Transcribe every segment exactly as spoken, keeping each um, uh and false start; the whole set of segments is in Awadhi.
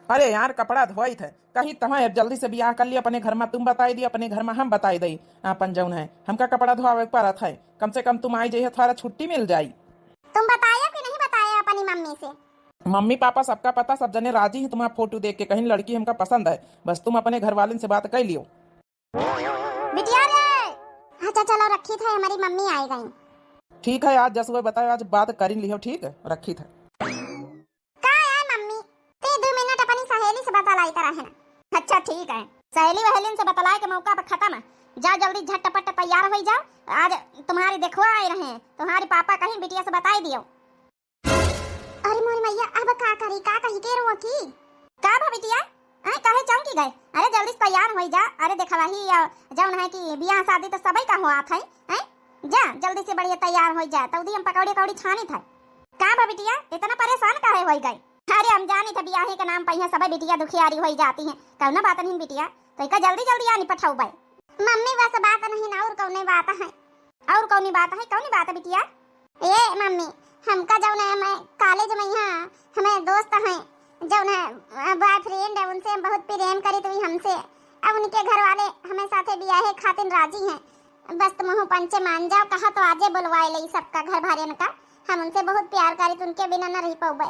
अरे यार, कपड़ा धोइत है, कही तहाँ अब जल्दी से बियाह कर लियो अपने घर मा, तुम बताई दियो अपने घर मा, हम बताई दई अपन जौन है, हमका कपड़ा धोआवे के परत है, कम से कम तुम आई जइहो, थोड़ा छुट्टी मिल जाई। तुम बतायो कि नहीं बतायो अपनी मम्मी से? मम्मी पापा सबका पता, सब जने राजी हैं तुम्हारा फोटो देख के, कहीं लड़की हमका पसंद है, बस तुम अपने घर वालन से बात कर लियो। बिटिया रे, अच्छा चलो रखी था, हमारी मम्मी आई गई। ठीक है, आज जस हुए बताओ, आज बात करी लियो, ठीक है, रखी था। का है मम्मी, ते दो मिनट अपनी सहेली से बतलाई तरह है ना। अच्छा ठीक है, सहेली वहेलिन से बतलाए के मौका पर खत्म है। जाओ जल्दी झटपट तैयार हो जाओ, आज तुम्हारी देखवा आए रहे हैं, तुम्हारी पापा कहीं बिटिया से बताई दियो। अरे मोरी मैया, अब का करी, का कही के रोकी? का भा बिटिया, आए काहे चौंकी गए? अरे जल्दी से तैयार हो जा। अरे देखवा ही, आ, जौन है कि बियाह शादी तो सबई का हुआ था, हैं? जा जल्दी से बढ़िया तैयार हो जा, तौदी हम पकौड़ी कौड़ी छानी था। का भा बिटिया, इतना परेशान काहे हो गई? अरे हम जानी था बियाहे के नाम पर यहाँ सबई बिटिया दुखियारी हो जाती हैं। कौनो बात नहीं बिटिया, तो इका जल्दी जल्दी आनी पठाऊ बाई। मम्मी बस बात नहीं ना, और कौने बात है? और कौनी बात है, कौनी बात है बिटिया? ए मम्मी, हमका जौन है, मैं कॉलेज में यहाँ हमें दोस्त हैं, जौन है, अ, बॉयफ्रेंड है, उनसे हम बहुत प्रेम करी तो हमसे, अब उनके घर वाले हमें साथे बियाहे खातिर राजी हैं। बस तुम हूँ पंचे मान जाओ, कहा तो आजे बुलवाए ले सबका घर भरेन का, हम उनसे बहुत प्यार करी तो उनके बिना न रह पौबे।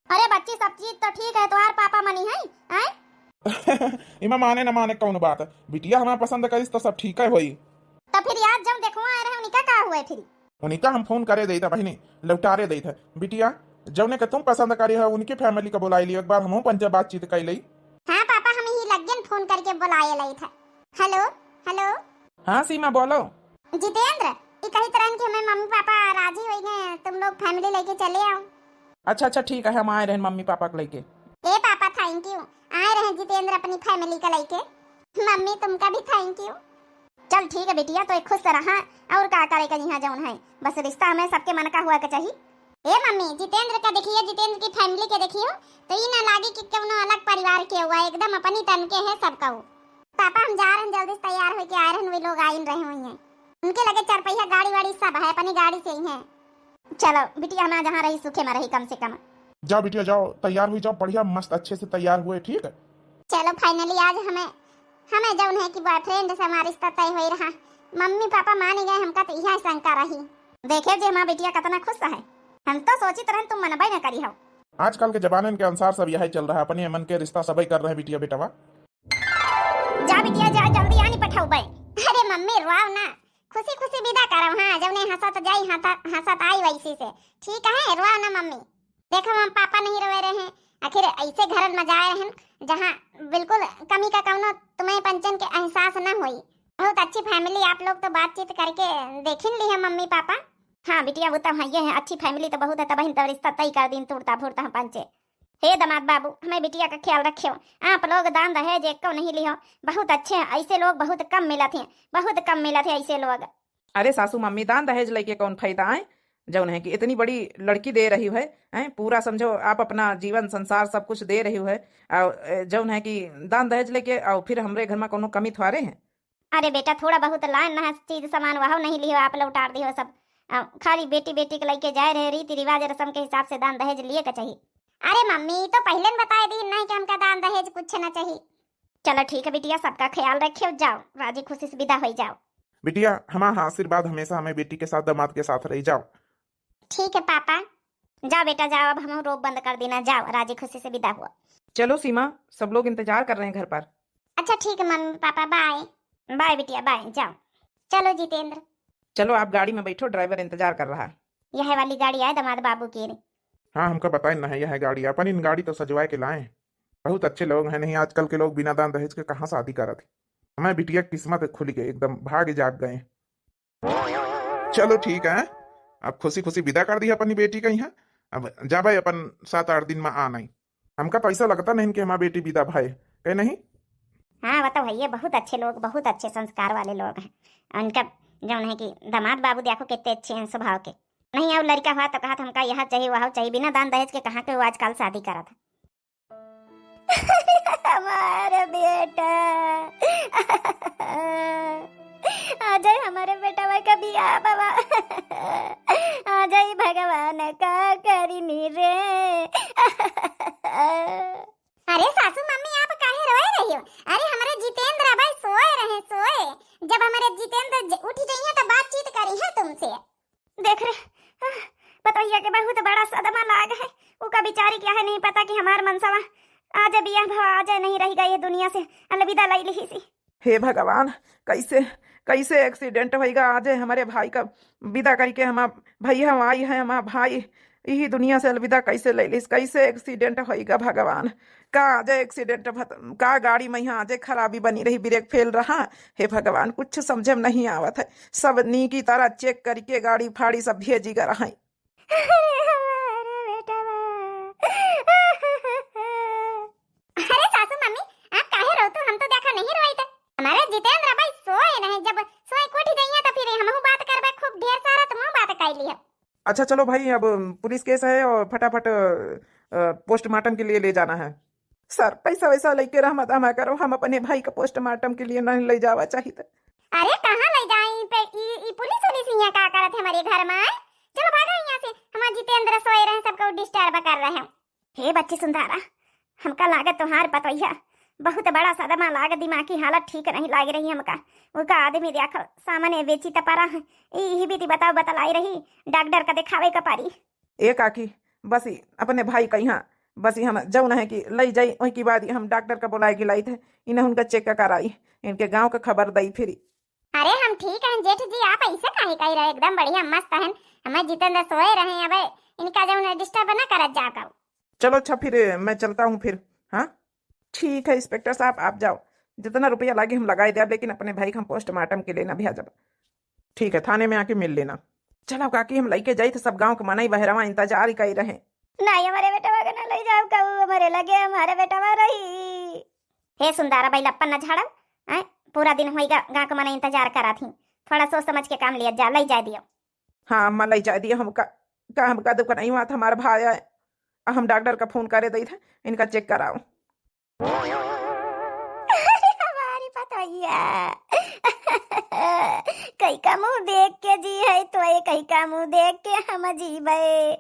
अरे बच्ची, सब चीज तो ठीक है, तुम्हार पापा मनी है, हैं? इमा माने न माने कौन बात, बिटिया हमार पसंद करिस तो सब ठीक है होई। तो फिर यार जब देखवा आए रहे उनका का हुआ फिर? उनका हम फोन करे देता बहिनी, लौटारे देता। बिटिया, जौने के तुम पसंद करी हो उनकी फैमिली का बुलाई लियो, एक बार हमहू पंचे बातचीत कर लई। हाँ पापा, हम ही लग्गन फोन करके बुलाए लई था। हेलो, हेलो। हाँ सीमा बोलो। जितेंद्र, ई कही तरह कि हमें मम्मी पापा राजी हो गए, तुम लोग फैमिली लेके चले आओ। अच्छा अच्छा ठीक है, हम आए रहन मम्मी पापा को लेके। ए पापा, थैंक यू। आए रहे जितेंद्र अपनी फैमिली का लेके। मम्मी तुमका भी थैंक यू। चल ठीक है बिटिया, तो एक खुश रहा, और का करे का यहाँ जौन है, बस रिश्ता हमें सबके मन का हुआ के चाहिए। ए मम्मी, जितेंद्र का देखिए, जितेंद्र की फैमिली के देखियो, तो ई ना लागे कि कौनो अलग परिवार के हुआ, एकदम अपनी तन के है सबका वो। पापा हम जा रहन, जल्दी से तैयार होके आए रहन, वे लोग आइन रहे हुई हैं। उनके लगे चार पहिया गाड़ी वाड़ी सब है, अपनी गाड़ी से ही हैं। चलो बिटिया, हमारा जहाँ रही सुखे में रही कम से कम। जाओ बिटिया जाओ, तैयार हुई जाओ, बढ़िया मस्त अच्छे से तैयार हुए, ठीक है? चलो finally आज हमें, हमें जौन है कि बॉयफ्रेंड से हमारा रिश्ता तय हो रहा। मम्मी पापा मान गए, हमका तो यह शंका रही। देखे जे हमारा बिटिया कितना खुश है, हम तो सोचित रहन तुम मनबे न करी हो। आजकल के जमानन के अनुसार सब यही चल रहा है, अपने मन के रिश्ता सबई कर रहे हैं बिटिया बेटवा। जा बिटिया जा, जल्दी आनी पठाऊ बे। अरे मम्मी रोआओ ना, खुशी खुशी विदा करो। हाँ, जौने हंसत जाई हंसत, हंसत आई वैसे से। ठीक है, रोआओ ना मम्मी। देखो हम पापा नहीं रोए रहे हैं, आखिर ऐसे घरन में जाए रहन जहाँ बिल्कुल कमी का कौनो तुम्हें पंचन के एहसास न होई। बहुत अच्छी फैमिली, आप लोग तो बातचीत करके देखिन ली है मम्मी पापा। हाँ बिटिया, वो तो है ये है, अच्छी फैमिली तो बहुत है, तबहिन तो रिश्ता तय कर दिन तुरता फुरता हम पंचे। हे दामाद बाबू, हमें बिटिया का ख्याल रखियो। आप लोग दान दहेज एको नहीं लिहो, बहुत अच्छे हैं, ऐसे लोग बहुत कम मिलत हैं, बहुत कम मिलत हैं ऐसे लोग। अरे सासू मम्मी, दान दहेज लेके कौन फायदा है? जौन है कि इतनी बड़ी लड़की दे रही है, हैं? पूरा समझो आप अपना जीवन संसार सब कुछ दे रही है, और, ए, जौन है कि दान दहेज लेके, और फिर हमरे घर में कोनो कमी थोड़े है। अरे बेटा, थोड़ा बहुत लान ना चीज सामान वहो नहीं लिहो, आप लौटार दिहो सब। आ, खाली बेटी बेटी के लेके जाए रहे, रीति रिवाज रस्म के हिसाब से दान दहेज लिए के चाहिए। अरे मम्मी, ई तो पहले न बताए दी नहीं कि हमका दान दहेज कुछ ना चाहिए। चलो ठीक है बिटिया, सबका ख्याल रखियो, जाओ राजी खुशी से विदा हो जाओ। बिटिया, हमारा आशीर्वाद हमेशा हमें बेटी के साथ, दामाद के साथ रही। जाओ। ठीक है पापा, जाओ बेटा जाओ, अब हम रोब बंद कर देना, जाओ राजी खुशी से विदा हुआ। चलो सीमा, सब लोग इंतजार कर रहे हैं घर पर। अच्छा ठीक है मम्मी पापा, बाय। बाय बिटिया बाय, जाओ। चलो जितेंद्र। चलो आप गाड़ी में बैठो, ड्राइवर इंतजार कर रहा है। यह वाली गाड़ी आए दामाद बाबू की रे। हाँ, हमका बताए ना है यह गाड़ी, अपन इन गाड़ी तो सजवाए के लाए हैं। बहुत अच्छे लोग हैं, नहीं आजकल के लोग बिना दान दहेज के कहाँ शादी करत है। हमें बिटिया किस्मत खुल गए, एकदम भाग जाग गए। चलो ठीक है, अब खुशी खुशी विदा कर दी अपनी बेटी का यहाँ। अब जाबे अपन सात आठ दिन में आ नहीं। हमका तो ऐसा लगता नहीं कि हमारा बेटी विदा भाई, कहे नहीं? हाँ, बताओ भैया, बहुत अच्छे लोग, बहुत अच्छे संस्कार वाले लोग हैं। उनका जौन है कि दामाद बाबू देखो कितने अच्छे हैं स्वभाव के। नहीं, और लड़का हुआ तो कहा था हमका यह चाहिए, वह चाहिए, बिना दान दहेज के कहाँ के वो आजकल शादी करा था। हमारा बेटा। आ जाए हमारे बेटा भाई का बियाह बाबा। आ जाए भगवान का करिनी रे। अरे काहे नहीं पता कि हमार मनसवा आज बियाह भवा आज नहीं रहिगा ये दुनिया से, अलविदा लई लिहिसी। हे भगवान, कैसे, कैसे accident होइगा आज हमरे भाई का विदा करिके। हमार भैया आई है, हमार भाई यही दुनिया से अलविदा कैसे लई लिहिस, कैसे accident होइगा भगवान। का आज accident भत-, का गाड़ी में यहाँ आज खराबी बनी रही, brake fail रहा। हे भगवान, कुछ समझे में नहीं आवत है। सब नीकी तरह check करिके गाड़ी फाड़ी सब भेजी गा रहा है। अरे हमारे बेटवा। अरे सासू मम्मी, आप काहे रोतू? हम तो देखा नहीं रोइत। हमारे जितेंद्र भाई सोए रहे, जब सोए के उठी जइहें तो फिर हमहू बात करबे, खूब ढेर सारा तुमहू बात कर लिया। अच्छा चलो भाई, अब पुलिस case है और फटाफट, अ, postmortem के लिए ले जाना है। सर, पैसा वैसा लेके रहमत अमा करो, हम अपने भाई का postmortem के लिए नहीं ले जावा चाहित। अरे कहाँ ले जाई पे ई, ई पुलिस उलिस यहाँ का करत है हमारे घर में? चलो भागो यहाँ से, हमार जितेंद्र सोए रहे, सबको disturb कर रहे हैं। हे बच्ची सुंदरा, हमका लागत तोहार पतोहिया बहुत बड़ा सदमा लाग, दिमागी हालत ठीक नहीं लाग रही हमका। उनका आदमी देखो सामने बेची त परा है। यही बीती बताओ बतलाई रही, डॉक्टर का दिखावे का पारी। ए काकी, बस ई अपने भाई का यहाँ, बस ई हम जौन है कि लई जाई, वही के बाद ही हम डॉक्टर का बुलाए के लाई थे, इन्हें उनका check का कराई, इनके गांव का खबर दई फिरी। अरे हम ठीक हैं जेठ जी, आप ऐसे काहे कह रहे, एकदम बढ़िया मस्त हैं। हमें जितेंद्र सोए रहे, अब इनका जौन disturb न करत जा करो। चलो अच्छा फिर मैं चलता हूँ फिर। हाँ ठीक है इंस्पेक्टर साहब, आप जाओ, जितना रुपया लागे हम लगाए देब, लेकिन अपने भाई का हम postmortem के लेना भेजब। ठीक है, थाने में आके मिल लेना। चलो काकी, हम लइके जाई थे, सब गांव के मनई बहरवा इंतजार ही कई रहे। नहीं, हमारे बेटवा के ना ले जाओ कहू, हमारे लगे हमारे बेटवा रही। हे सुंदरा बैल अपन न झाड़ो, हैं? पूरा दिन होइगा गांव के मनई इंतजार करा थी, थोड़ा सोच समझ के काम लिया जा, ले जाए दियो। हाँ अम्मा, ले जाए दियो हमका, का हमका दुख नहीं हुआ था, हमारा भाई है, हम डॉक्टर का फोन करे दई थे, इनका check कराओ। अरे हमारी पतोहिया, कई का मुंह देख के जी है तो ये कई का मुंह देख के हम जीबे।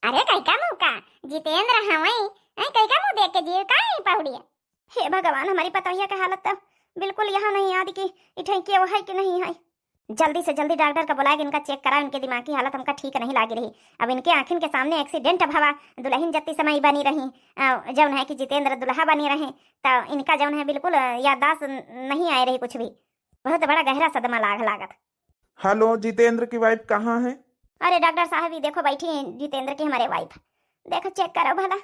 अरे कई का मुंह का जितेंद्र हवई, ऐ कई का मुंह देख के जी का है पहुड़िया? हे भगवान, हमारी पतोहिया के हालत तो बिल्कुल यहाँ नहीं याद कि इठई के वो है कि नहीं है। जल्दी से जल्दी डॉक्टर का बुलाए के इनका check कराओ, इनके दिमागी हालत हमका ठीक नहीं लागी रही। अब इनके आँखिन के सामने accident भवा, दुल्हन जत्ती समय बनी रही, अ, जौन है कि जितेंद्र दुल्हा बनी रहे, तो इनका जौन है बिल्कुल, अ, याददाश्त न-, नहीं आए रही कुछ भी। बहुत बड़ा गहरा सदमा लाग लागत। हेलो, जितेंद्र की wife कहाँ है? अरे डॉक्टर साहब, ये देखो बैठी हैं जितेंद्र की हमारे wife, देखो check करो भला।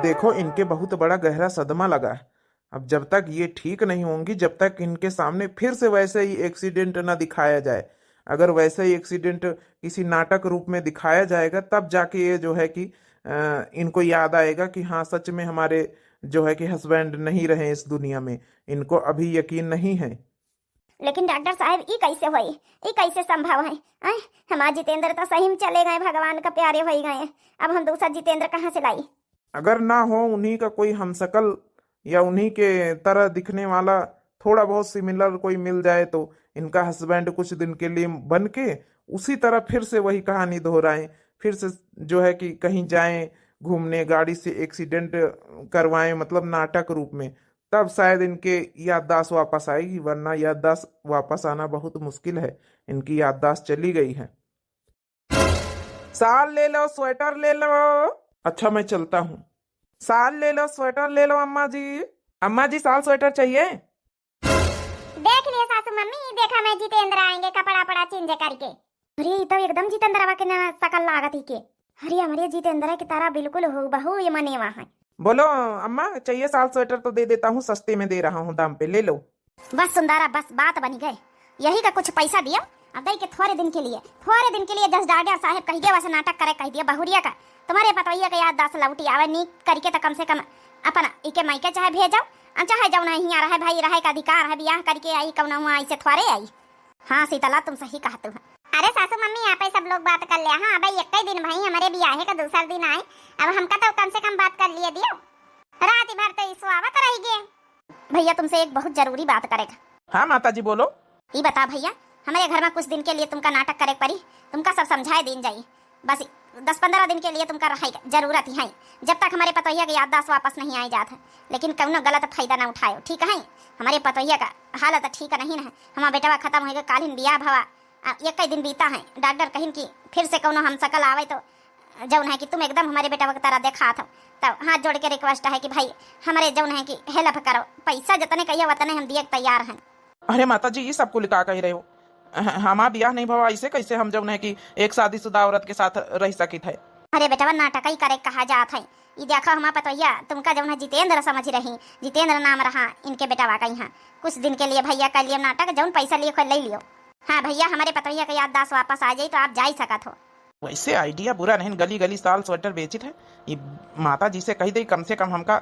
देखो, इनके बहुत बड़ा गहरा सदमा लगा है। अब जब तक ये ठीक नहीं होंगी, जब तक इनके सामने फिर से वैसे ही accident ना दिखाया जाए, अगर वैसे ही accident किसी नाटक रूप में दिखाया जाएगा, तब जाके ये जो है कि, अ, इनको याद आएगा कि हाँ, सच में हमारे जो है कि husband नहीं रहे इस दुनिया में, इनको अभी यकीन नहीं है। लेकिन डॉक्टर साहब, ई कैसे होई? ई कैसे संभव है? आय, हमार जितेंद्र तो सही में चले गए, भगवान का प्यारे होई गए। अब हम दूसरा जितेंद्र कहाँ से लाई? अगर ना हो उन्हीं का कोई हमशक्ल या उन्हीं के तरह दिखने वाला थोड़ा बहुत similar कोई मिल जाए तो इनका husband कुछ दिन के लिए बन के उसी तरह फिर से वही कहानी दोहराएं, फिर से जो है कि कहीं जाएं घूमने, गाड़ी से accident करवाएं, मतलब नाटक रूप में, तब शायद इनके याददाश्त वापस आएगी, वरना याददाश्त वापस आना बहुत मुश्किल है। इनकी याददाश्त चली गई है। Shawl ले लो, sweater ले लो। अच्छा, मैं चलता हूँ। Shawl ले लो, sweater ले लो अम्मा जी। अम्मा जी, shawl sweater चाहिए? देख लिए सासू मम्मी, देखा मैं जितेंद्र आएंगे कपड़ा पड़ा change करके। अरे, ई तो एकदम जितेंद्रवा के ना शकल लागत ही के। अरे, हमरे जितेंद्र की तरह बिल्कुल हूबहू ये मनेवा है। बोलो अम्मा, चाहिए shawl sweater तो दे देता हूँ, सस्ते में दे रहा हूँ दाम पे, ले लो। बस सुंदरा, बस बात बनी गए, यही का कुछ पैसा दियो, अब दई के थोड़े दिन के लिए, थोड़े दिन के लिए जस डॉक्टर साहब कह दिया, वैसे नाटक करे कह दिया बहुरिया का, तुम्हारे पतोहिया के याददाश्त लौटी आवे, नीक करके तो कम से कम अपन इके मायके चाहे भेजो, हम चाहे जौन है हियाँ रहे, भाई रहे का अधिकार है, बियाह करके आई कौन हुआ ऐसे थोड़े आई। हाँ शीतला, तुम सही कहत हो। अरे सासू मम्मी, यहाँ पे सब लोग बात कर लिया। हाँ भाई, एक ही दिन भाई, हमारे बियाहे का दूसरा दिन आए, अब हमका तो कम से कम बात कर लिए दियो। रात भर तो ईसु आवत रह गए। भैया, तुमसे एक बहुत जरूरी बात करेगा। हाँ माता जी, बोलो। ई बता भैया, हमारे घर में कुछ दिन के लिए तुमका नाटक करे पड़ी, तुमका सब समझाए दीन जाई। बस दस पन्द्रह दिन के लिए तुमका रहे के जरूरत ही है, जब तक हमारे पतोहिया के याददाश्त वापस नहीं आए जात है। लेकिन कौनो गलत फायदा ना उठायो, ठीक है? हमारे पतोहिया का हालत ठीक नहीं है। हमारा बेटवा खत्म होएगा, कालिन बियाह भवा, आ, एक ही दिन बीता है। डॉक्टर कहिन कि फिर से कौनो हम शकल आवे तो जौन है कि तुम एकदम हमरे बेटवा के तरह देखात हो। तब हाथ जोड़ के request है कि भाई, हमरे जौन है कि help करो, पैसा जतने कहियो वतने हम दिए के तैयार हैं। अरे माता जी, ई सब कुल का कहि रहे हो? ह-, हमार बियाह नहीं भवा, ऐसे कैसे हम जौन है कि एक शादीशुदा औरत के साथ रहि सकित है? अरे बेटवा, नाटक ही करे कहा जात है। ई देखो हमार पतोहिया, तुमका जौन है जितेंद्र समझि रही, जितेंद्र नाम रहा इनके बेटवा का यहाँ। कुछ दिन के लिए भैया कर लियो नाटक, जौन पैसा लियो कर ले लियो। हाँ भैया, हमरे पतोहिया के याददाश्त वापस आ जाई तो आप जाई सकत हो। वैसे idea बुरा नहीं, गली गली साल sweater बेचित है। ई माता जी से कहि दे, कम से कम हमका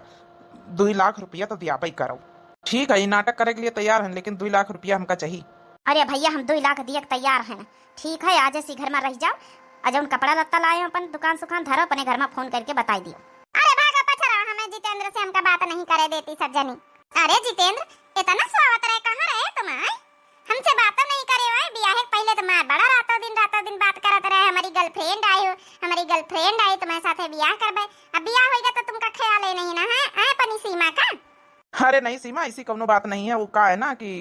दुई लाख रुपया तो दियाबे करो। ठीक है, ई नाटक करे के लिए तैयार हैं, लेकिन दुई लाख रुपया हमका चाहिए। अरे भैया, हम दुई लाख दिए के तैयार हैं। ठीक है, आज इसी घर में रह जाओ, और जौन कपड़ा लत्ता लाए हो अपन दुकान सुकान धरो, अपने घर में फोन करके बताई दियो। अरे भागा पछरा, हमें जितेंद्र से हमका बात नहीं करे देती सब जनी। अरे जितेंद्र, इतना सुहावत रहे, कहाँ रहे तुम, आय? हमसे बातों नहीं करे हो, बियाहे के पहले तो मार बड़ा रातों दिन, रातों दिन बात करत रहे, हमारी girlfriend आई हो, हमारी girlfriend आई, तुम्हारे साथे बियाह करबे। अब बियाह होइगा तो तुमका ख्याल ही नहीं ना है, आय अपनी सीमा का? अरे नहीं सीमा, ऐसी कौनो बात नहीं है। वो का है ना कि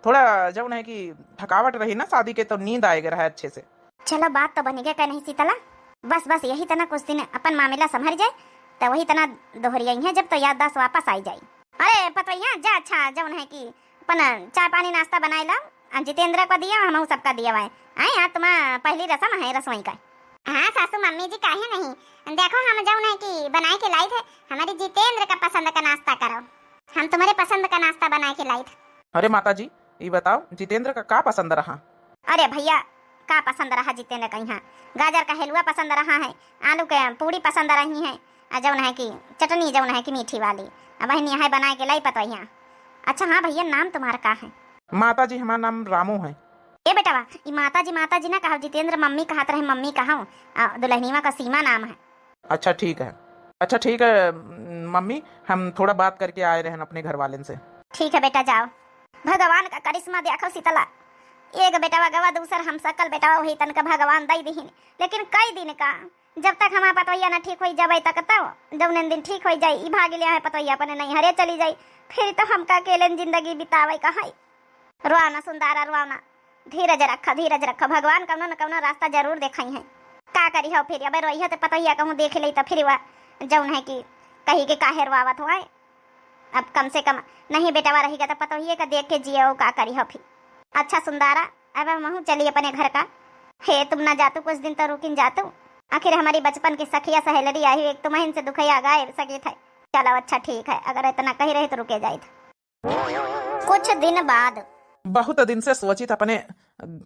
थोड़ा जौन है कि थकावट रही ना शादी के, तो नींद आए रहा है अच्छे से। चलो, बात तो बनी गया, कह नहीं शीतला। बस, बस, यही तना कुछ दिन अपन मामला संभर जाए, तो वही तना दोहरियाई है, जब तो याददाश्त वापस आई जाई। अरे पतवैया, जा, अच्छा, जौन है कि अपन चाय पानी नाश्ता बनाए ला, आ जितेंद्र को दिया, हम सबका दिया हुआ है। आए, आज तुम्हारा पहली रस्म है रसोई का। हाँ सासू मम्मी जी, काहे नहीं? देखो, हम जौन है कि बनाए के लाई थे, हमारे जितेंद्र का पसंद का नाश्ता करो। हम तुम्हारे पसंद का नाश्ता बनाए के लाई थे। अरे माता जी, ये बताओ, जितेंद्र का का पसंद रहा? अरे भैया, का पसंद रहा जितेंद्र का यहाँ? गाजर का हलवा पसंद रहा है, आलू के पूड़ी पसंद रही है, आ जौन है कि चटनी जौन है कि मीठी वाली, अब वही है बनाए के लाई पतोहिया। अच्छा हाँ भैया, नाम तुम्हारा का है? माता जी, हमारा नाम रामू है। ए बेटवा, ई माता जी, माता जी ना कहो, जितेंद्र मम्मी कहत रहे, मम्मी कहो, आ दुल्हनिया का सीमा नाम है। अच्छा ठीक है, अच्छा ठीक है, मम्मी, हम थोड़ा बात करके आए रहन अपने घर वालेन से। ठीक है बेटा, जाओ। भगवान का करिश्मा देखो शीतला, एक बेटवा गवा, दूसर हम सकल बेटवा वही तनका भगवान दई दिहिन, लेकिन कई दिन का, जब तक हमार पतोहिया ना ठीक होई जाबे तक, तब जौने दिन ठीक होई जाई, ई भाग लिया है पतोहिया अपने नैहरे चली जाई, फिर तो हमका अकेले जिंदगी बितावे का है। रोआना सुंदारा, रोआना, धीरज रखा, धीरज रखा, भगवान कौनो न कौनो रास्ता जरूर देखाई है। का करी हो फिर, अबे रोई हो तो पतोहिया कहूँ देख ले तो फिर वह जौन है कि कही के काहे रोआवत हुआ है। अब कम से कम नहीं बेटवा रही तो पतोहिए का देख के जियो, का करी हो फिर। अच्छा सुंदारा, अब हमहू चली अपने घर का। हे तुम ना जातू, कुछ दिन तो रुकिन जातू। आखिर हमारी बचपन की सखिया सहेलरी आई, एक तुम इनसे दुखैया गाए सकी थे। चलो अच्छा ठीक है, अगर इतना कही रही तो रुके जाइत। कुछ दिन बाद। बहुत दिन से सोचित अपने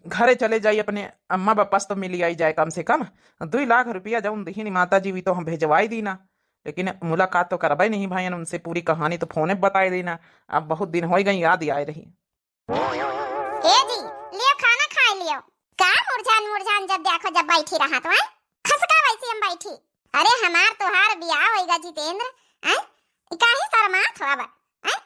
घरे चले जाई, अपने अम्मा बापा से तो मिली आई जाए, कम से कम दुई लाख रुपया जौन दिहिन माता जी, वी तो हम भेजवाई दीना, लेकिन मुलाकात तो करबे नहीं भाईन उनसे, पूरी कहानी तो फोने पे बताए दीना। अब बहुत दिन हो गई, याद ही आए रही। ए जी, लियो खाना खाए लियो। का मुरझान मुरझान जब देखो जब बैठी रहा तो, हैं? खसका वैसे हम बैठी। अरे हमार तोहार बियाह होइगा जितेंद्र, हैं? ई काहे शर्मात हो अब, हैं?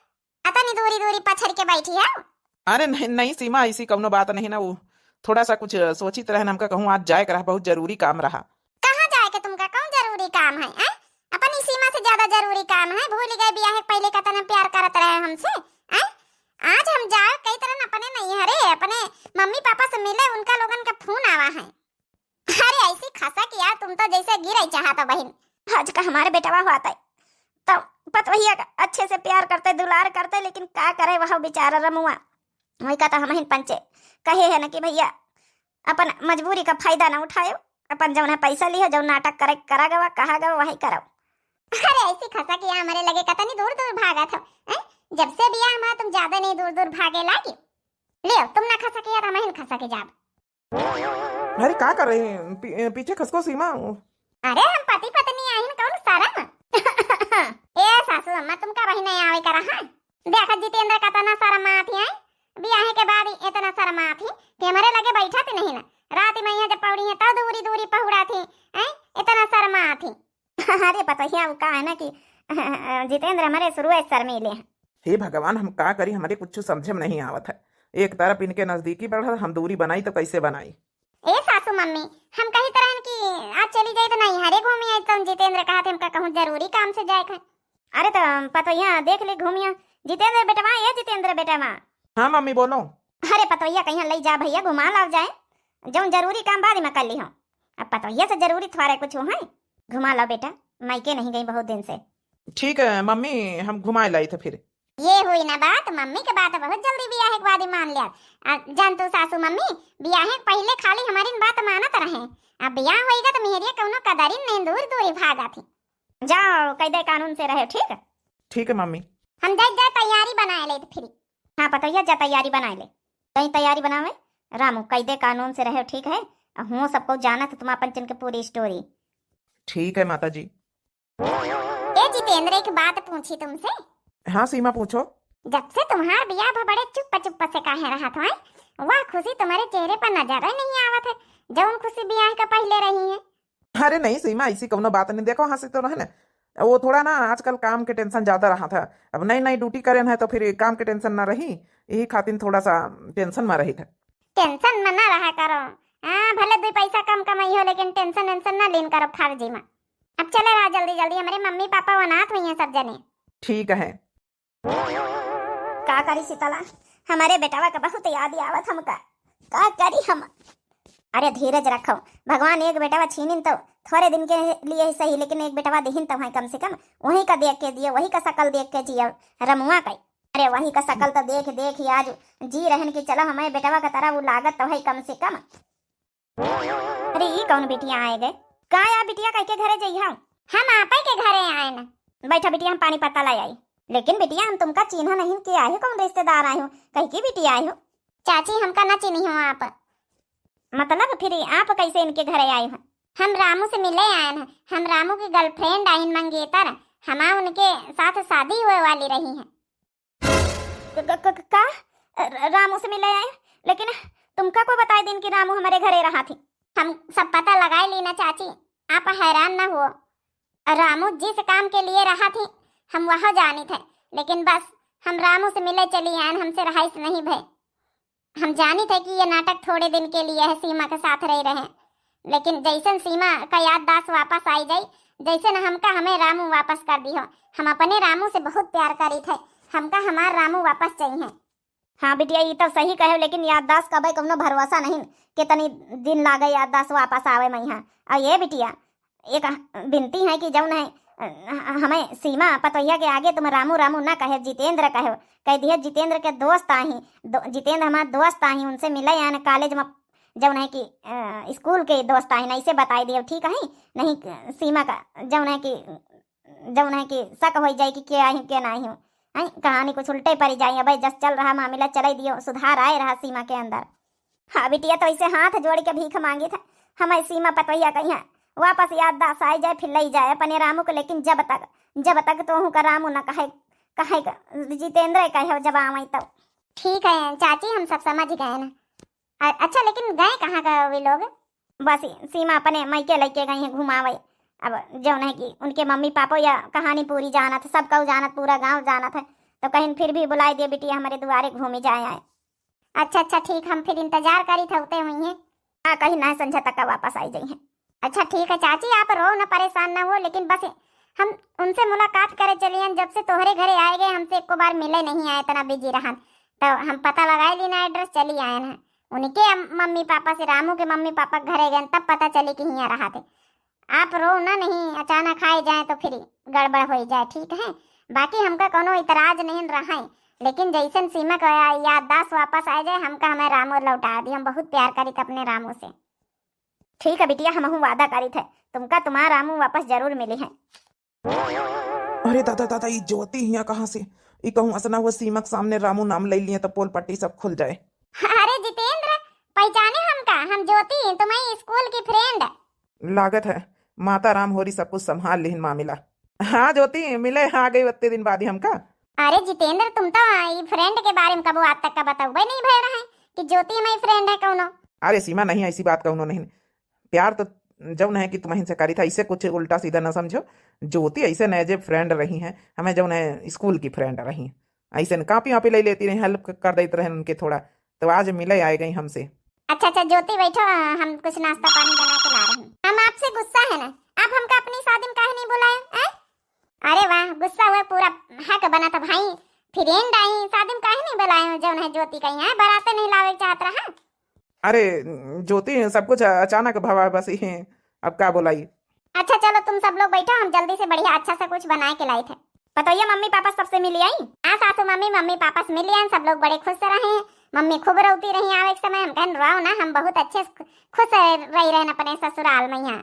अतनी दूरी दूरी पछड़ के बैठी है। अरे नहीं, नहीं सीमा, ऐसी कौनो बात नहीं ना, वो थोड़ा सा कुछ सोचित रहन, हमका कहूँ आज जाए के रहा, बहुत जरूरी काम रहा। कहाँ जाए के तुमका, कौन जरूरी काम है, हैं? अपनी सीमा से ज्यादा जरूरी काम है, भूल गए बियाह के पहले कतना प्यार करत रहे हमसे, हैं? आज हम जाए कई तरह अपने नैहरे, अपने मम्मी पापा से मिले, उनका लोगन का फोन आवा है। अरे ऐसी खसक यार, तुम तो जैसे गिरे चाहत हो बहिन। आज का हमारे बेटवा हुआ था, तो पतवहिया का अच्छे से प्यार करते, दुलार करते, लेकिन का करे वह बेचारा रमुआ। वही का तो हम ही पंचे कहे है न कि भैया अपन मजबूरी का फायदा ना उठायो, अपन जौन है पैसा लियो, जौन नाटक करे करा गवा, कहा गवा, वही करो। अरे ऐसी खसक यार, हमारे लगे कतनी दूर दूर भागत हो, हैं? जब से बियाह हमारा तुम ज्यादा नहीं दूर दूर भागे लागी। ले तुम ना खसक यार, हम ही खसक जाब। अरे का कर रही हैं? पी-, पीछे खसको सीमा। अरे हम पति पत्नी आहिन, कौन शर्म? ए सासू अम्मा, तुमका वही नहीं आवे करा है? देखा जितेंद्र कतना शर्मात ही, हैं? बियाहे के बाद ही इतना शर्मात ही कि हमारे लगे बैठा थी नहीं ना। रात में यहाँ जब पौड़ी है तब दूरी दूरी पहुड़ा थी, हैं? इतना शर्मात ही। अरे पतोहिया, वो का है ना कि जितेंद्र हमारे शुरू से शर्मीले हैं। हे भगवान, हम का करी, हमारे कुछ समझे में नहीं आवत है। एक तरफ इनके नजदीकी बढ़ल, हम दूरी बनाई तो कैसे बनाई? ए सासू मम्मी, हम कही तरहन कि आज चली जाई तो नहीं हरे घूमी आई, तो जितेंद्र कहा थे हमका कहूँ जरूरी काम से जाए का। अरे तो पतोहिया देख ले घूमिया। जितेंद्र बेटवा, ए जितेंद्र बेटवा। हाँ मम्मी बोलो। अरे पतोहिया कहीं ले जा भैया, घुमा लाव जाए, जौन जरूरी काम बाद में कर ली हो। अब पतोहिया से जरूरी थोड़े कुछ है। घुमा लाओ बेटा, मायके नहीं गई बहुत दिन से। ठीक है मम्मी, हम घुमाए लाई थे फिर। ये हुई ना बात, मम्मी के बात बहुत जल्दी बियाहे के बाद ही मान लिया। आ, जान तू सासू मम्मी, बियाहे के पहिले खाली हमारी बात मानत रहे, अब बियाह होइगा तो मेहरिया कौनो कदरिन नहीं, दूर दूर ही भागा थी। जाओ, कायदे कानून से रहे, ठीक? ठीक है मम्मी। हम जाए, जाए तैयारी बनाए ले फिर। हाँ पतोहिया, जा तैयारी बनाए ले। कहीं तैयारी बनावे। रामू, कायदे कानून से रहे, ठीक है? हुओं सबको जानत तुम अपन चन के पूरी स्टोरी। ठीक है माता जी। ए जितेंद्र, एक बात पूछी तुमसे? हाँ सीमा, पूछो। जब से तुम्हार बियाह भा बड़े चुप चुप से काहे रहत हो, हैं? वह खुशी तुम्हारे चेहरे पर नजर ही नहीं आवत है, जौन खुशी बियाह का पहले रही है। अरे नहीं सीमा, ऐसी कौनो बात नहीं। देखो, हंसी तो रहे ना, वो थोड़ा ना आजकल काम के टेंशन ज्यादा रहा था। अब नई नई ड्यूटी करेन है तो फिर काम के टेंशन ना रही, यही खातिर थोड़ा सा टेंशन में रही था। टेंशन में ना रहा करो। हाँ, भले दो पैसा कम कमाई हो, लेकिन टेंशन वेंशन ना लेन करो खारजी में। अब चले रहा जल्दी जल्दी, हमारे मम्मी पापा वनात हुई हैं सब जने। ठीक है। का करी शीतला, हमारे बेटवा का बहुत याद आवत हमका। का करी हम? अरे धीरज रखो, भगवान एक बेटवा छीनिन तो थोड़े दिन के लिए ही सही, लेकिन एक बेटवा दिहिन तो है कम से कम। वहीं का देख के जियो, वही का शकल देख के जियो, रमुआ का। अरे वही का शकल तो देख देख ही आज जी रहन कि चलो हमारे बेटवा का तरह वो लागत तो है कम से कम। अरे ई कौन बिटिया आए गए? का या बिटिया कह के घरे जइहा? हम आपे के घरे आए न। बैठा बिटिया, हम पानी पत्ता लाई आई। लेकिन बिटिया, हम तुमका चीन्हा नहीं कि आए हो, कौन रिश्तेदार आए हो, कह के बिटिया आए हो? चाची, हमका ना चिन्ही हो आप। मतलब फिर आप कैसे इनके घरे आए हो? हम रामू से मिले आए हैं। हम रामू की गर्लफ्रेंड आइन मंगेतर। हमार उनके साथ शादी हुए वाली रही है। क-, क-, क-, का? र-, रामू से मिले आए? लेकिन तुमका को बताए दिन कि रामू हमारे घरे रहा थी? हम सब पता लगाए ली ना चाची, आप हैरान ना हुओ। रामू जिस काम के लिए रहा थी, हम वह जानी थे, लेकिन बस हम रामू से मिले चली आयन, हमसे रहाइश नहीं भय। हम जानी थे कि ये नाटक थोड़े दिन के लिए है, सीमा के साथ रह रहे, लेकिन जैसन सीमा का याददाश्त वापस आई जाई, जैसे न हमका हमें रामू वापस कर दियो। हम अपने रामू से बहुत प्यार करी थे, हमका हमार रामू वापस चाहिए। हाँ बिटिया, ई तो सही कहे, लेकिन याददाश्त कबे कौनो भरोसा नहीं, कितनी दिन लागे याददाश्त वापस आवे में यहाँ। और ये बिटिया, एक विनती है कि जौन है, अ, हमें सीमा पतोहिया के आगे तुम रामू रामू ना कहे, जितेंद्र कहे, कह दिए जितेंद्र के दोस्त आही, दो-, जितेंद्र हमार दोस्त आही, उनसे मिले आन कॉलेज में, जौन है कि, अ, स्कूल के दोस्त आही, ऐसे बताई दियो, ठीक है? नहीं सीमा का जौन है कि जौन है कि शक होइ जाए कि के आही के नाही हो। हैं, कहानी कुछ उल्टे पड़ी जाए। अबे जस चल रहा मामला चले दियो, सुधार आए रहा सीमा के अंदर। हाँ बिटिया, तो ऐसे हाथ जोड़ के भीख मांगी था, हमें सीमा पतोहिया कहीं वापस याददाश्त आए जाए, फिर ले जाए अपने रामू को। लेकिन जब तक, जब तक तोहू का रामू न कहे, कहे का जितेंद्र कहे हो जब आवे तब। ठीक है चाची, हम सब समझ गए ना। अ-, अच्छा, लेकिन गए कहाँ का वे लोग? बस सीमा अपने मायके लइके गई है घुमावे। अब जौन है कि उनके मम्मी पापा या कहानी पूरी जानत है, सब कऊ जानत, पूरा गांव जानत है, तो कहीं फिर भी बुलाई दे बिटिया, हमारे दुआरे घूमी जाए आए। अच्छा, अच्छा, ठीक, हम फिर इंतजार करी थे, उते हुई हैं। हाँ, कहीं ना संझा तक का वापस आई जाई हैं। अच्छा, ठीक है चाची, आप रो ना, परेशान ना हो, लेकिन बस हम उनसे मुलाकात करे चलियन, जब से तोहरे घरे आए गए, हमसे एको बार मिले नहीं आए, इतना बिजी रहन। तो हम पता लगाए ली ना एड्रेस, चली आए ना। उनके अम-, मम्मी पापा से, रामू के मम्मी पापा के घरे गए, तब पता चली कि हियाँ रहा थे। आप रो ना, नहीं अचानक आए जाए तो फिर गड़बड़ हो जाए, ठीक है? बाकी हमका कोनो इतराज नहीं रहा है, लेकिन जैसन सीमा का या-, याददाश्त वापस आ जाए, हमका हमें रामू लौटा दी। हम बहुत प्यार करी थे अपने रामू से। ठीक है बिटिया, हमहू वादा करी थे, तुमका तुम्हारा रामू वापस जरूर मिली है। अरे दादा, दादा, ई ज्योति हिया कहाँ से? ई कहूँ असना हुआ सीमा के सामने रामू नाम ले लिए तो पोल पट्टी सब खुल जाए। अरे जितेंद्र, पहचाने हमका? हम ज्योति, तुम्हारी स्कूल की फ्रेंड। लागत है माता राम होरी सब कुछ संभाल लिहिन मामला। हाँ ज्योति, मिले आ गई इतने दिन बाद ही हमका। अरे जितेंद्र, तुम तो ई फ्रेंड के बारे में कबो आज तक का बतौबे नहीं भय रहे कि ज्योति हमारी फ्रेंड है कौनो। अरे सीमा, नहीं, ऐसी बात कौनो नहीं। प्यार तो जौन है कि तुम्हें से करी था, ऐसे कुछ उल्टा सीधा ना समझो। ज्योति ऐसे न जे फ्रेंड रही हैं, हमें जौन है स्कूल की फ्रेंड रही हैं, ऐसे न कॉपी वापी ले लेती रही, हेल्प कर देते रहे उनके थोड़ा, तो आज मिले आए गई हमसे। अच्छा, अच्छा, ज्योति बैठो, हम कुछ नाश्ता पानी बना के ला रहे हैं। हम आपसे गुस्सा है ना, आप हमका अपनी शादी में काहे नहीं बुलाए हैं? अरे वाह, गुस्सा हुए पूरा हक बना था भाई, फ्रेंड आई, शादी में काहे नहीं बुलाए हो, जौन है ज्योति का यहाँ बाराते नहीं लावे चाहत रहा। अरे ज्योति, सब कुछ अचानक भवा बस ही, अब का बोलाई। अच्छा चलो, तुम सब लोग बैठो, हम जल्दी से बढ़िया अच्छा सा कुछ बनाए के लाई थे। पतोहिया मम्मी पापा सबसे मिली आई? हाँ सासू मम्मी, मम्मी पापा से मिली आई, सब लोग बड़े खुश रहे हैं। मम्मी खूब रोती रही आवे के समय, हम कहन रोओ ना, हम बहुत अच्छे से खुश रही रहन अपने ससुराल में यहाँ।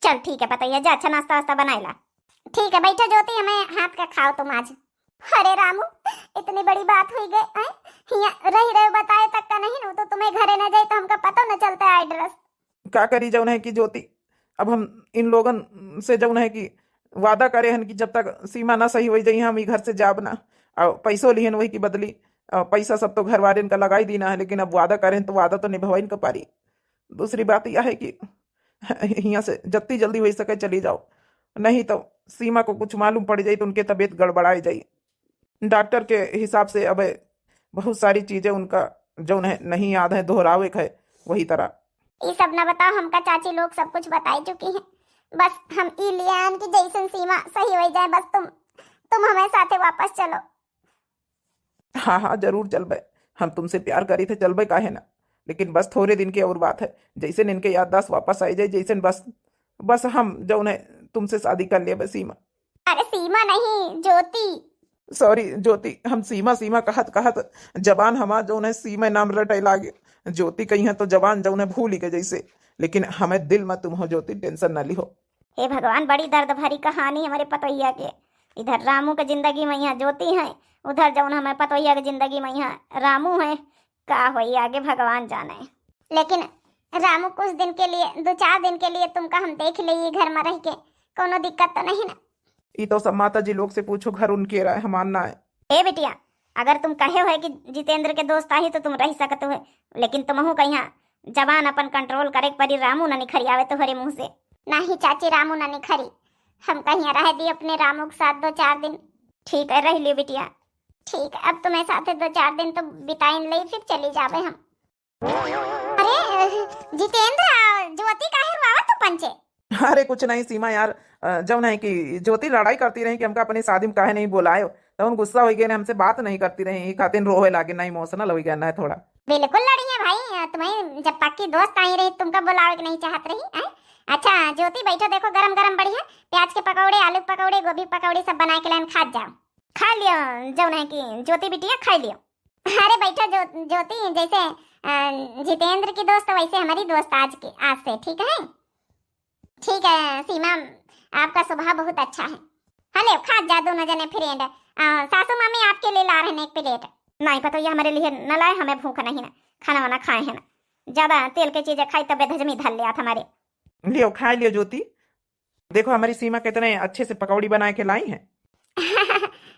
चल ठीक है पतोहिया, जा अच्छा नाश्ता वास्ता बनाए ला। ठीक है, बैठो ज्योति, हमें हाथ का खाओ तुम आज। अरे रामू, इतनी बड़ी बात हुई गई, हैं? हियाँ रही रहे बताए तक का नहीं, वो तो तुम्हें घरे न जाए तो हमका पता न चलता एड्रेस। का करी जौन है कि ज्योति, अब हम इन लोगन से जौन है कि वादा करे हन कि जब तक सीमा ना सही हो जाई हम ई घर से जाब ना। और पैसो लिहन वही की बदली, और पैसा सब तो घर वाले इनका लगाई दीना है, लेकिन अब वादा करें तो वादा तो निभवाइन का पारी। दूसरी बात यह है कि हियाँ से जत्ती जल्दी हो सके चली जाओ, नहीं तो सीमा को कुछ मालूम पड़ जाई तो उनके तबीयत गड़बड़ाए जाई। डॉक्टर के हिसाब से अब बहुत सारी चीजें उनका जौन है नहीं याद है, दोहरावे के है वही तरह। ई सब ना बताओ, हमका चाची लोग सब कुछ बताई चुकी हैं। बस हम ई लिए आन कि जैसन सीमा सही हो जाए, बस तुम तुम हमें साथे वापस चलो। हाँ हाँ, जरूर चलबे, हम तुमसे प्यार करी थे, चलबे काहे ना, लेकिन बस थोड़े दिन के और बात है, जैसे इनके याददाश्त वापस आई जाए, जैसे बस बस हम जौन है तुमसे शादी कर लेबे सीमा। अरे सीमा नहीं, ज्योति। सॉरी ज्योति, हम सीमा सीमा कहत कहत जबान हमार जौन है सीमा नाम रटे लागे। ज्योति कही है तो जबान जौन है भूल ही गए जैसे, लेकिन हमें दिल में तुम हो ज्योति, टेंशन ना ली हो। हे भगवान, बड़ी दर्द भरी कहानी हमारे पतोहिया के। इधर रामू के जिंदगी में यहाँ ज्योति है, उधर जौन हमें पतोहिया के जिंदगी में यहाँ रामू है। का होई आगे भगवान जाने। लेकिन रामू, कुछ दिन के लिए, दो चार दिन के लिए तुमका हम देख ले, ये घर में रह के कोनो दिक्कत तो नहीं ना? ई तो सब माता जी लोग से पूछो, घर उनके रहे, हमार ना है। ए बिटिया, अगर तुम कहे हो कि जितेंद्र के दोस्त आही तो तुम रह सकत हो, लेकिन तुमहू का यहाँ जबान अपन कंट्रोल करे के पड़ी, रामू ना निखरी आवे तोहरे मुंह से। नहीं चाची, रामू ना निखरी, हम कहीं रह दी अपने रामू के साथ दो चार दिन। ठीक है, रह लियो बिटिया। ठीक है, अब तुम्हें साथे दो चार दिन तो बिताइन ले, फिर चली जावे हम। अरे जितेंद्र, ज्योति काहे रोवत हो पंचे? अरे कुछ नहीं सीमा यार, अ, जौन है कि ज्योति लड़ाई करती रही कि हमका अपनी शादी में काहे नहीं बुलायो, तो उन गुस्सा हो गए, हमसे बात नहीं करती रही, ई खातिर रोवे लागे ना, इमोशनल हो गया ना थोड़ा। बिल्कुल लड़ी है भाई, तुम्हें जब पक्की दोस्त आई रही, तुमका बुलावे के नहीं चाहत रही, हैं? अच्छा ज्योति बैठो, देखो गरम गरम बढ़िया प्याज के पकौड़े, आलू के पकौड़े, गोभी के पकौड़े सब बना के लाइन, खा जाओ। खा लियो जौन है कि ज्योति बिटिया, खा लियो। अरे बैठो जो, ज्योति, जैसे अ, जितेंद्र की दोस्त वैसे हमारी दोस्त आज के, आज से, ठीक है? ठीक है सीमा, आपका स्वभाव बहुत अच्छा है। हाँ ले खा जा दोनों जने फ्रेंड। अ, सासू मामी आपके लिए ला रहे हैं एक प्लेट। नहीं पतोहिया, हमारे लिए न लाए, हमें भूख नहीं ना, खाना वाना खाए हैं ना, ज्यादा तेल के चीजें खाई तबे हजमी धर ले आप हमारे। लियो खा लियो ज्योति, देखो हमारी सीमा कितने अच्छे से पकौड़ी बना के लाई है।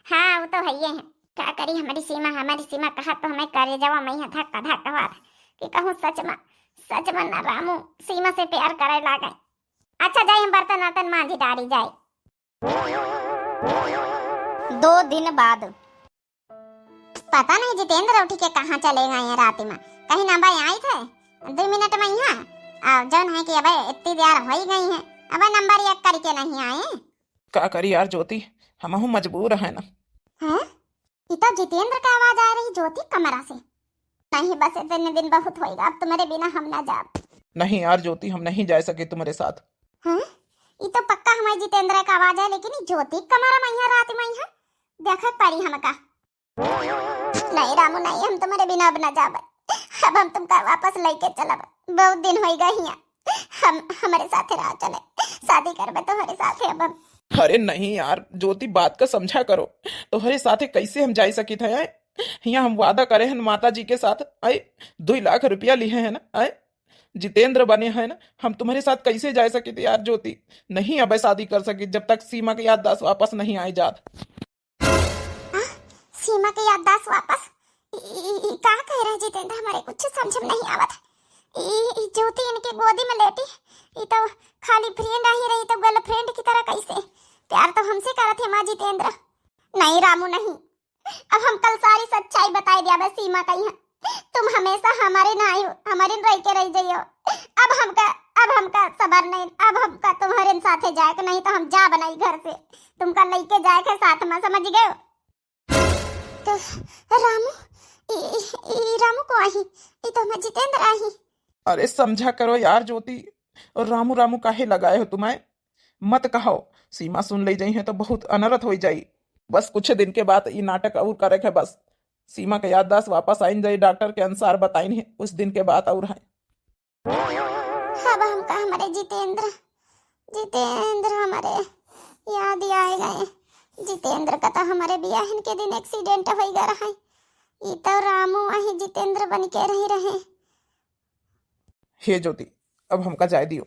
हाँ वो तो है ही है। का करी हमारी सीमा, हमारी सीमा कहा तो हमें करेजवा में यहाँ धक्का धक्का हुआ था कि कहूँ सच में, सच में ना रामू सीमा से प्यार करे लागे। अच्छा जाई हम बर्तन वर्तन मांझी डारी जाई। दो दिन बाद। पता नहीं जितेंद्र उठी के कहाँ चले गए हैं रात में, कहीं ना भाई आई थे दो मिनट में यहाँ, और जौन है कि अबे इतनी देर हो ही गई है, अबे नंबर एक करके नहीं आए। का करी यार ज्योति, हमहू मजबूर है ना। हैं? ई तो जितेंद्र का आवाज आ रही ज्योति कमरा से। नहीं बस इतने दिन बहुत होएगा, अब तुम्हारे बिना हम ना जाब। नहीं यार ज्योति, हम नहीं जा सके तुम्हारे साथ। हैं? ई तो पक्का हमारे जितेंद्र का आवाज है, लेकिन ई ज्योति कमरा में यहाँ रात में यहाँ देखे पड़ी हमका। नहीं रामू नहीं, हम तुम्हारे बिना अब ना जाबे। अब हम तुमका वापस लेके चलब, बहुत दिन होई गए हियाँ। हम हमारे साथे रहा चले, शादी करबे तुम्हारे साथे अब हम। अरे नहीं यार ज्योति, बात का समझा करो, तुम्हारे साथे कैसे हम जा सकित है? आए हियाँ हम वादा करे हैं माता जी के साथ, आए दो लाख रुपया लिए हैं ना, आए जितेंद्र बने हैं ना, हम तुम्हारे साथ कैसे जा सकित यार ज्योति? नहीं अब शादी कर सकित जब तक सीमा के याददाश्त वापस नहीं आए जात। आ, सीमा के याददाश्त वापस? ई, ई, ई का कह रहे जितेंद्र, हमारे कुछ समझ में नहीं आवत। ई, ई ज्योति इनके गोदी में लेटी, ई तो खाली फ्रेंड ही रही तो गर्लफ्रेंड की तरह कैसे प्यार तो हमसे करत है माँ जितेंद्र। नहीं रामू नहीं, अब हम कल सारी सच्चाई बताई दिया बस सीमा का यहाँ। तुम हमेशा हमारे ना आयो, हमारे रह के रह जाइयो। अब हमका, अब हमका सबर नहीं, अब हमका तुम्हारे साथे जाए के नहीं तो हम जाब नहीं घर से, तुमका लेके जाए के साथ में, समझ गए? तो रामू, ई, ई रामू को आही, ई तो हमार जितेंद्र आही। अरे समझा करो यार ज्योति, और रामू रामू काहे लगाए हो तुम्हें? मत कहो, सीमा सुन ले जाई है तो बहुत अनर्थ हो जाई। बस कुछ दिन के बाद ई नाटक और करे है बस। सीमा के याददाश्त वापस आइन जाई, डॉक्टर के अनुसार बताइन है, कुछ दिन के बाद और है। अब हमका हमारे जितेंद्र, जितेंद्र हमारे याद ही आए गए। जितेंद्र का तो हमारे बियाहन के दिन एक्सीडेंट हो गया रहा। ई तो रामू वही जितेंद्र बन के रही रहे। हे ज्योति, अब हमका जाए दियो,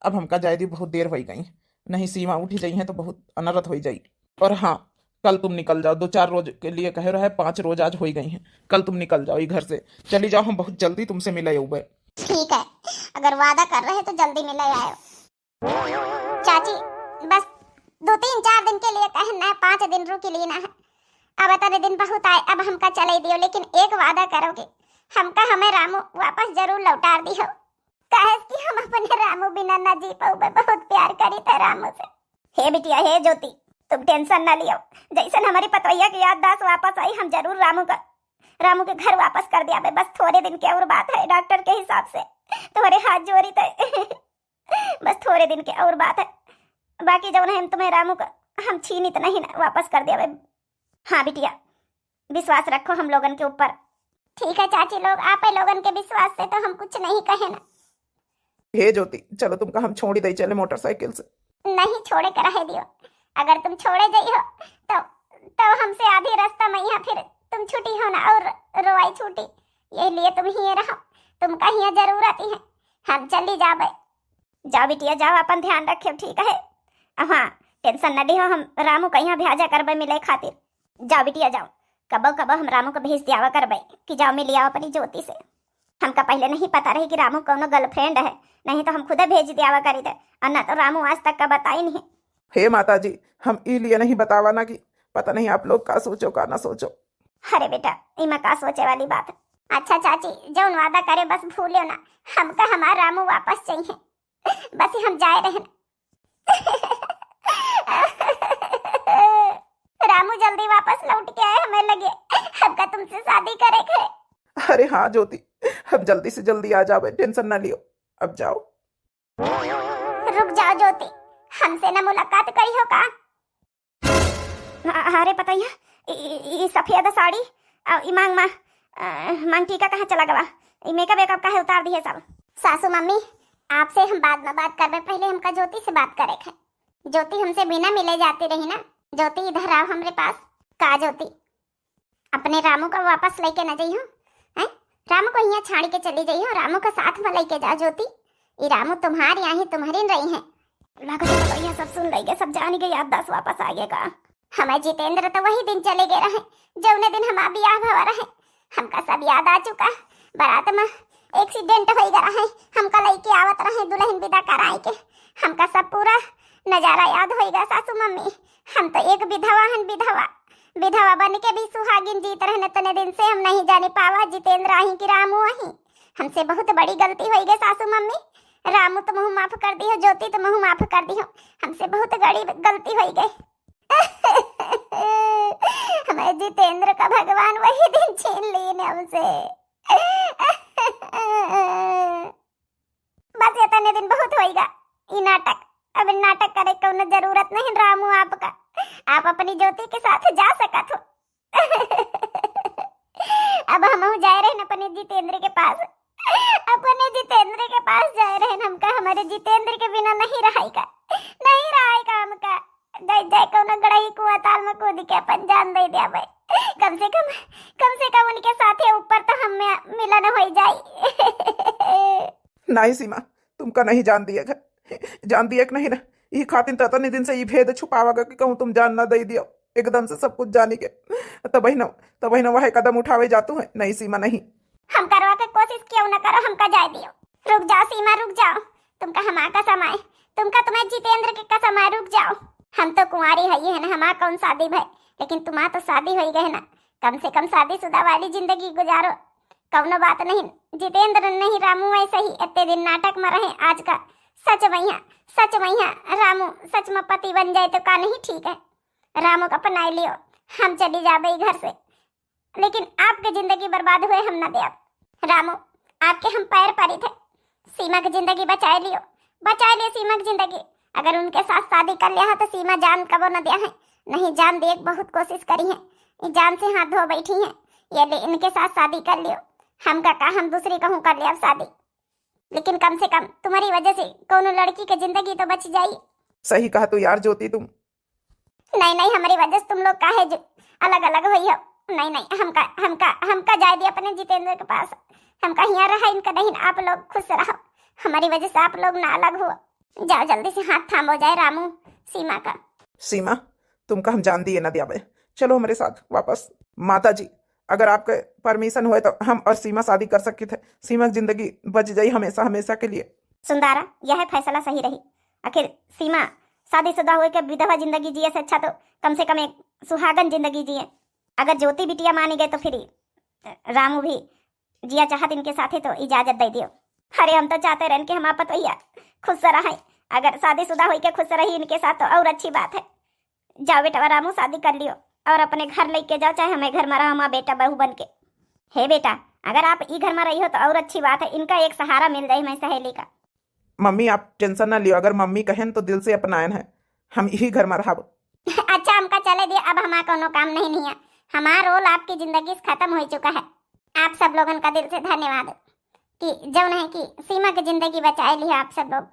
अब हमका जाए दियो, बहुत देर हो गई, नहीं सीमा उठी जाई है तो बहुत अनर्थ हो जाई। और हाँ, कल तुम निकल जाओ, दो चार रोज के लिए कहे रहे, पाँच रोज आज हो गई हैं, कल तुम निकल जाओ ये घर से, चली जाओ, हम बहुत जल्दी तुमसे मिले उबे। ठीक है, अगर वादा कर रहे तो जल्दी मिले आयो। चाची, बस दो तीन चार दिन के लिए कहे ना, पाँच दिन रुकी ली ना है। अब इतने दिन बहुत आए, अब हमका चले दियो, लेकिन एक वादा करोगे, हमका हमें रामू वापस जरूर लौटार दियो। काहे कि हम अपने रामू बिना ना जी पाउबे, बहुत प्यार करी थे रामू से। हे बिटिया, हे ज्योति, तुम टेंशन ना लियो, जैसन हमारी पतोहिया की याददाश्त वापस आई, हम जरूर रामू का, रामू के घर वापस कर दियाबे। बस थोड़े दिन के और बात है, डॉक्टर के हिसाब से तुम्हारे हाथ जोड़ी थे। बस थोड़े दिन के और बात है, बाकी जौन है तुम्हें रामू का हम छीनित नहीं ना, वापस कर दियाबे। हाँ बिटिया, विश्वास रखो हम लोगन के ऊपर। ठीक है चाची लोग, आप लोगन के विश्वास से तो हम कुछ नहीं कहे ना। हे ज्योति, चलो तुमका हम छोड़ी दे चले मोटरसाइकिल से। नहीं, छोड़े के रहे दियो, अगर तुम छोड़े जाई हो तो, तो हमसे आधी रास्ता में यहाँ फिर तुम छुट्टी हो ना और रोवाई छूटी, ये लिए तुम ही रहो, तुमका यहाँ जरूरत ही है, हम चली जाबे। जाओ बिटिया जाओ, अपन ध्यान रखे, ठीक है? हाँ, टेंशन न लिहो, हम रामू का यहाँ भेजा करबे मिले खातिर। जाओ बिटिया जाओ, कबो कबो हम रामू को भेज दियावा करबे कि जाओ मिल आओ अपनी ज्योति से। हमका पहले नहीं पता रही कि रामू कौनो गर्लफ्रेंड है, नहीं तो हम खुदे भेज दियावा करी थे, और ना तो रामू आज तक का बताई नहीं। हे माता जी, हम ई लिए नहीं बतावा ना कि पता नहीं आप लोग का सोचो का ना सोचो। अरे बेटा, इमा का सोचे वाली बात। अच्छा चाची, जौन वादा करे बस भूलियो ना, हमका हमार रामू वापस चाहिए, बस हम जाए रहन। रामू जल्दी वापस लौट के आए हमें लगे, हमका तुमसे शादी करे के है। अरे हाँ ज्योति, हम जल्दी से जल्दी आ जावे, टेंशन ना लियो, अब जाओ। रुक जाओ ज्योति, हमसे ना मुलाकात करी हो का? अ-, अरे पतैया, ई, ई, ई सफेद साड़ी, आ, ई मांग मा, अ, मांग टीका कहाँ चला गवा? ई मेकअप वेकअप काहे उतार दिए सब? सासू मम्मी, आपसे हम बाद में बात करबे, पहले हमका ज्योति से बात करे के है। ज्योति हमसे बिना मिले जाती रही ना। ज्योति, इधर आओ हमरे पास। का ज्योति? अपने रामू का वापस लेके न जइहो, हैं? रामू को यहाँ छाड़ के चली जइहो, रामू का साथ में लेके जा ज्योति। ई रामू तुम्हारी आही, तुम्हारी न रही है। लागत है भैया सब सुन लेगे, सब जान के याददाश्त वापस आ गए का। हमें जितेंद्र तो वही दिन चले गए रहे, जौने दिन हमार बियाह भवा रहे। हमका सब याद आ चुका। बारात में एक्सीडेंट हो गया रहे, हमका लेके आवत रहे दुल्हन विदा कराए के। हमका सब पूरा नजारा याद हो गया सासू मम्मी। हम तो एक विधवा हन, विधवा। विधवा बन के भी सुहागिन जीत रहन इतने दिन से। हम नहीं जाने पावा जितेंद्र आही कि रामू आही। हमसे बहुत बड़ी गलती हो गई सासू मम्मी। रामू तुम माफ कर दियो, ज्योति तुम माफ कर दियो, हमसे बहुत बड़ी गलती हो गई। हमें जितेंद्र का भगवान वही दिन छीन लीन हमसे। बस इतने दिन बहुत होइगा ई नाटक। अब नाटक करे कौनो जरूरत नहीं रामू आपका। आप अपनी ज्योति के साथ जा सकत हो। अब हम जाए रहन अपने जितेंद्र के पास, अपने जितेंद्र के पास जाए रहन। हमका हमारे जितेंद्र के बिना नहीं रहाई का, नहीं रहाई का हमका। जाए जाए कौनो गड़ही कुआं ताल में कूद के अपन जान दे दिया भाई। कम से कम, कम से कम उनके साथे ऊपर तो हम मिलन हो जाई। नहीं सीमा, तुमका नहीं जान दिए घर, जान दिए कि नहीं ना। ई खातिर तो इतने दिन से ई भेद छुपावा गा कि कहूँ तुम जान ना दे दियो। एकदम से सब कुछ जानी के तबही न, तबही न वह कदम उठावे जातू है। नहीं सीमा, नहीं। हम करवा के कोशिश क्यों ना करो, हमका जाए दियो। रुक जाओ सीमा, रुक जाओ। तुमका हमार कसम आए, तुमका तुम्हें जितेंद्र के कसम आए, रुक जाओ। हम तो कुंवारी है, ये है ना, हमार कौन शादी भय, लेकिन तुम्हार तो शादी हो गए ना। कम से कम शादीशुदा वाली जिंदगी गुजारो, कौनो बात नहीं। जितेंद्र नहीं, रामू ऐसे ही इतने दिन नाटक में रहे, आज का सच मैया, सच मैया रामू सच में पति बन जाए तो का नहीं ठीक है? रामू का अपनाए लियो, हम चली जाबे ई घर से। लेकिन आपके जिंदगी बर्बाद हुए हम ना देब। रामू, आपके हम पैर पड़ित है, सीमा की जिंदगी बचाए लियो, बचाए लियो सीमा की जिंदगी। अगर उनके साथ शादी कर लिया है तो सीमा जान कबो न दिया है, नहीं जान दिए के बहुत कोशिश करी है, ये जान से हाथ धो बैठी है। ये ले इनके साथ शादी कर लियो, हमका का, हम दूसरी कहूँ कर लिया शादी, लेकिन कम से कम तुम्हारी वजह से कोनो लड़की के जिंदगी तो बच जाई। सही कहा तू यार ज्योति तुम। नहीं नहीं, हमारी वजह से तुम लोग काहे जो अलग अलग हुई हो। नहीं नहीं, हमका, हमका, हमका जाए दिया अपने जितेंद्र के पास, हमका हियाँ रहा इनका नहीं, आप लोग खुश रहो, हमारी वजह से आप लोग ना अलग हुआ। जाओ जल्दी से हाथ थामो जाए रामू सीमा का। सीमा, तुमका हम जान दिए ना दियावे, चलो हमारे साथ वापस। माता जी, अगर आपके परमिशन हुए तो हम और सीमा शादी कर सकित है, सीमा की जिंदगी बच जाई हमेशा हमेशा के लिए। सुंदारा, यह फैसला सही रही। आखिर सीमा शादीशुदा हुए के विधवा जिंदगी जिए से अच्छा तो कम से कम एक सुहागन जिंदगी जिए। अगर ज्योति बिटिया मानी गए तो फिर रामू भी जिया चाहत इनके साथे तो इजाजत दे दियो। अरे हम तो चाहते रहन कि हम आप पतोहिया खुश रहे, अगर शादीशुदा होई के खुश रही इनके साथ तो और अच्छी बात है। जाओ बेटा रामू शादी कर लियो और अपने घर लेके जाओ, चाहे हमें घर में रहो माँ बेटा बहू बन के। हे बेटा, अगर आप ई घर में रही हो तो और अच्छी बात है, इनका एक सहारा मिल जाए हमारी सहेली का। मम्मी आप टेंशन ना लियो, अगर मम्मी कहन तो दिल से अपनायन है, हम यही घर में रहब। अच्छा हमका चले दिए, अब हमारा कोनो काम नहीं नहीं है, हमारा रोल आपकी जिंदगी से खत्म हो चुका है। आप सब लोगन का दिल से धन्यवाद कि जौन है कि सीमा की जिंदगी बचाए ली है आप सब लोग।